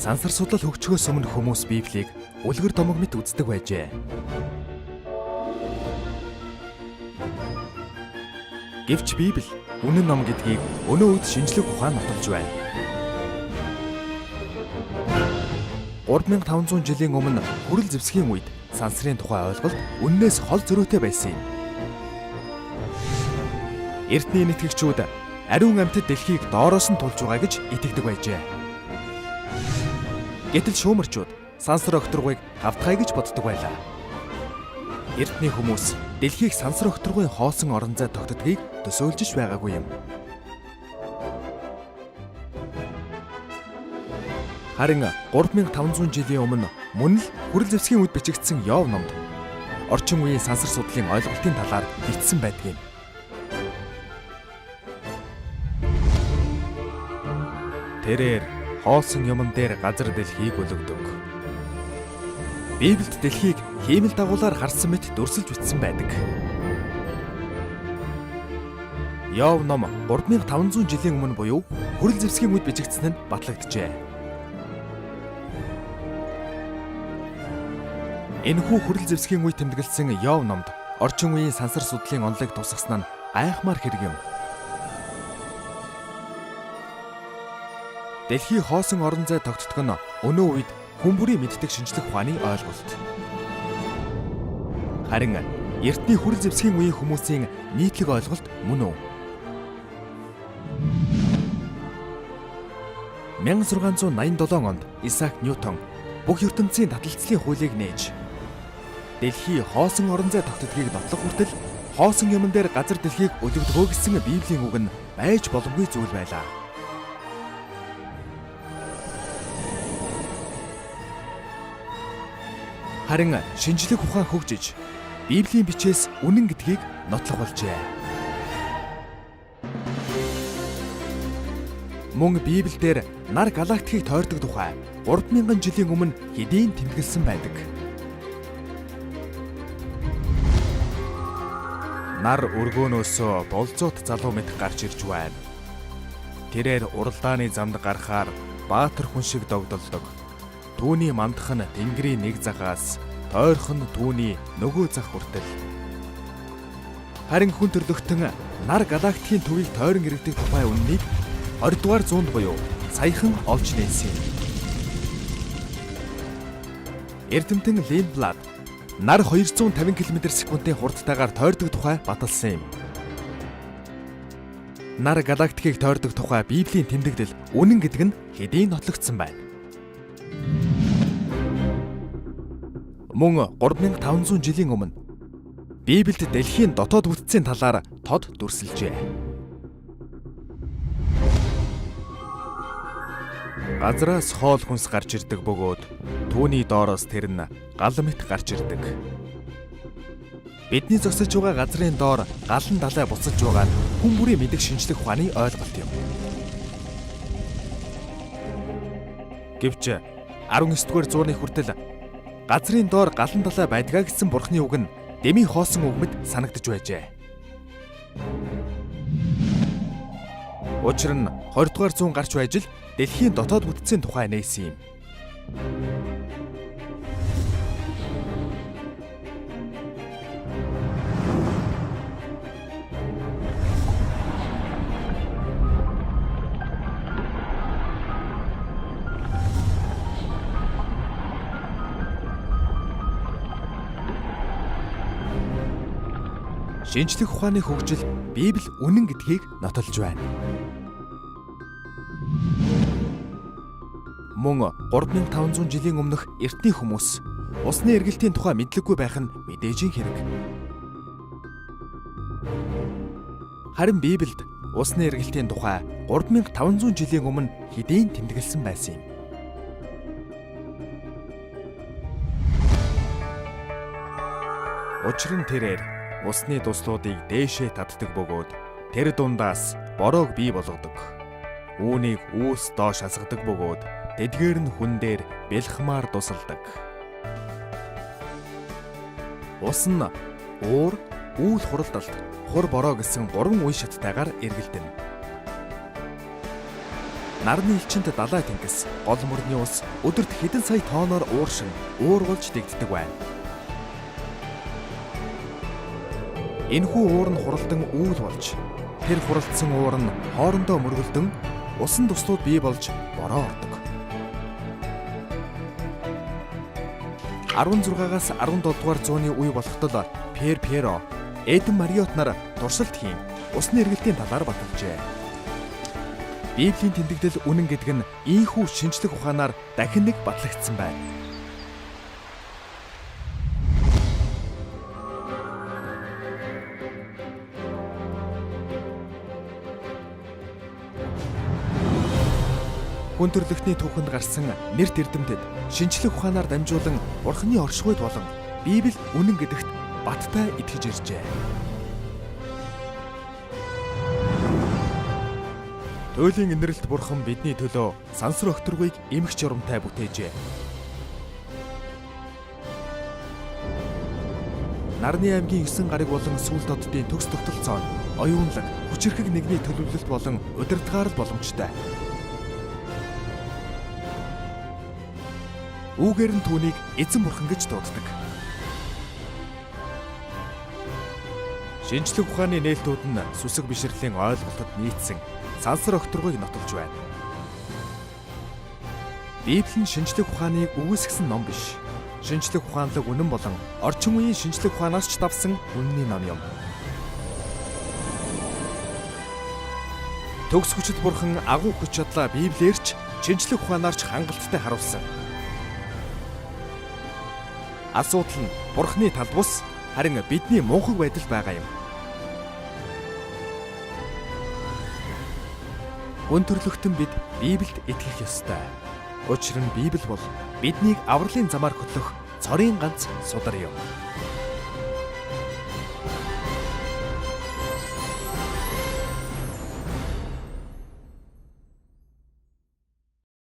Сансар судлал хөгжихөөс өмнө хүмүүс Библийг үлгэр домог мэт үздэг байжээ. Гэвч Библи үнэн ном гэдгийг өнөө үед шинжлэх ухаан нотолж байна. 3500 жилийн өмнө хүрэл зэвсгийн үед сансрын тухай ойлголт үннээс хол зөрөөтэй байсан юм. Эртний нэтгэгчүүд ариун амьтад дэлхийг доороос нь тулж байгаа гэж итгэдэг байжээ. Гэтэл шүүмэрчүүд сансар огторгуйг хавтгай гэж боддог байлаа. Эртний хүмүүс дэлхийг сансар огторгуйн хоосон орон зай тогтдгийг төсөөлж байгаагүй юм. Харин 3500 жилийн өмнө мөн л хүрэл зэвсгийн үед бичигдсэн Йов номд орчин үеийн сансар судлалын ойлголтын талаар бичсэн байдаг юм. Тэрээр хоосон юмн дээр газар дэлхийг өлгөдөг. Библиэд дэлхийг хиймэл дагуулаар харсан мэт дүрсэлж бичсэн байдаг. Йов ном 3500 жилийн өмнө буюу хүрэл зэвсгийн үед бичигдсэн нь батлагджээ. Энэхүү хүрэл зэвсгийн үед тэмдэглэсэн Йов номд орчин үеийн сансар судлалын онолыг тусгасан нь гайхмаар хэрэг юм. Дэлхий хоосон орон зай тогтдог нь өнөө үед хүн бүрийн мэддэг шинжлэх ухааны ойлголт. Харин эртний хүрэл зэвсгийн үеийн хүмүүсийн нийтлэг ойлголт мөн үү? 1687 онд Исаак Ньютон бүх ертөнцийн таталцлын хуулийг нээж дэлхий хоосон орон зай тогтдгийг нотлох хүртэл хоосон юмн дээр газар дэлхийг өлгөдгөө гэсэн Библийн үг нь байж боломгүй зүйл байлаа. Харин шинжлэх ухаан хөгжиж Библийн бичээс үнэн гэдгийг нотлох болжээ. Мөн Библиэлд нар галактикийг тойрдог тухай 3000 жилийн өмнө хэдийн тэмдэглэсэн байдаг. Нар өргөөнөөсөө болзоот залуу мэт гарч ирж байна. Тэрээр уралдааны замд гарахаар баатар хүн шиг догдолдог. Түүний мандах нь тэнгэрийн нэг захаас, тойрох нь түүний нөгөө зах хүртэл. Харин хүн төрлөختөн нар галактикийн төвийг тойрон иргэдэг тухай үннийг 20 дугаар зуунд буюу саяхан олж нээсэн юм. Эрдэмтэн Линдблад нар 250 км/секундын хурдтайгаар тойрдог тухай баталсан юм. Нар галактикийг тойрдог тухай Библийн тэмдэглэл үнэн гэдэг нь хэдийн нотлогдсон байна. Мөн 3500 жилийн өмнө Библиэд дэлхийн дотоод бүтцийн талаар тод дүрсэлжээ. Газраас хоол хүнс гарч ирдэг бөгөөд түүний доороос тэр нь гал мэт гарч ирдэг. Бидний зогсож байгаа газрын доор галан далай буцалж байгаа нь хүн бүрийн мэдэх шинжлэх ухааны ойлголт юм. Гэвч 19-р зууны хүртэл газрын доор галан далай байдгаа гэсэн бурхны үг нь дэмий хоосон үг мэт санагдаж байжээ. Учир нь 20 дугаар зуун гарч байж л дэлхийн дотоод бүтцийн тухай нээсэн юм. Шинжлэх ухааны хөгжил Библи үнэн гэдгийг нотолж байна. Мөн 3500 жилийн өмнөх эртний хүмүүс усны эргэлтийн тухай мэдлэггүй байх нь мэдээжийн хэрэг. Харин Библиэд усны эргэлтийн тухай 3500 жилийн өмнө хэдийн тэмдэглэсэн байсан юм. Учир нь тэрээр усны дуслуудыг дээшээ татдаг бөгөөд тэр дундаас бороог бий болгодог. Үүнийг үүс доош асгадаг бөгөөд тэдгээр нь хүн дээр бэлхмаар дусалдаг. Ус нь уур, үүл хуралдалт, хур бороо гэсэн гурван үе шаттайгаар эргэлдэнэ. Нарны элчинд далай тэнгис гол мөрний ус өдөрт хэдэн сая тооноор ууршин уургуулж дэгддэг байна. Энэхүү уур нь хуралдан үүл болж тэр хуралдсан уур нь хоорондоо мөргөлдөн усан туслууд бий болж бороо ордог. 16-аас 17 дугаар зууны үе болоход л Пьер Пьеро, Эден Мариот нар туршилт хийн усны эргэлтийн талаар баталжээ. Библийн тэмдэглэл үнэн гэдэг нь ийнхүү шинжлэх ухаанаар дахин нэг батлагдсан байна. Хүн төрлөختний түүхэнд гарсан нэрт эрдэмтэд шинжлэх ухаанаар дамжуулан Бурхны оршихуйд болон Библи үнэн гэдэгт баттай итгэж иржээ. Туйлын инэрлэлт Бурхан бидний төлөө сансар өгтөргүйг эмх журамтай бүтээжээ. Нарны аймгийн 9 гариг болон сүүл доддын төгс тогтолцоо нь оюунлаг, хүчирхэг нэгний төлөвлөлт болон удирдлагаар л боломжтой. Үүгээр нь түүнийг эзэн бурхан гэж дууддаг. Шинжлэх ухааны нээлтүүд нь сүсэг бишрэлийн ойлголтод нийцсэн сансар огторгойг нотолж байна. Библи нь шинжлэх ухааныг үгүйсгэсэн ном биш. Шинжлэх ухаанлаг үнэн болон орчин үеийн шинжлэх ухаанаас ч давсан үнний ном юм. Төгс хүчит бурхан агуу хүч чадлаа Библиэр ч шинжлэх ухаанаар ч хангалттай харуулсан. Асуудал нь бурхны талд бус харин бидний мунхаг байдал байгаа юм. Хүн төрлөختөн бид Библиэд итгэх ёстой. Учир нь Библи бол биднийг авралын замаар хөтлөх цорын ганц судар юм.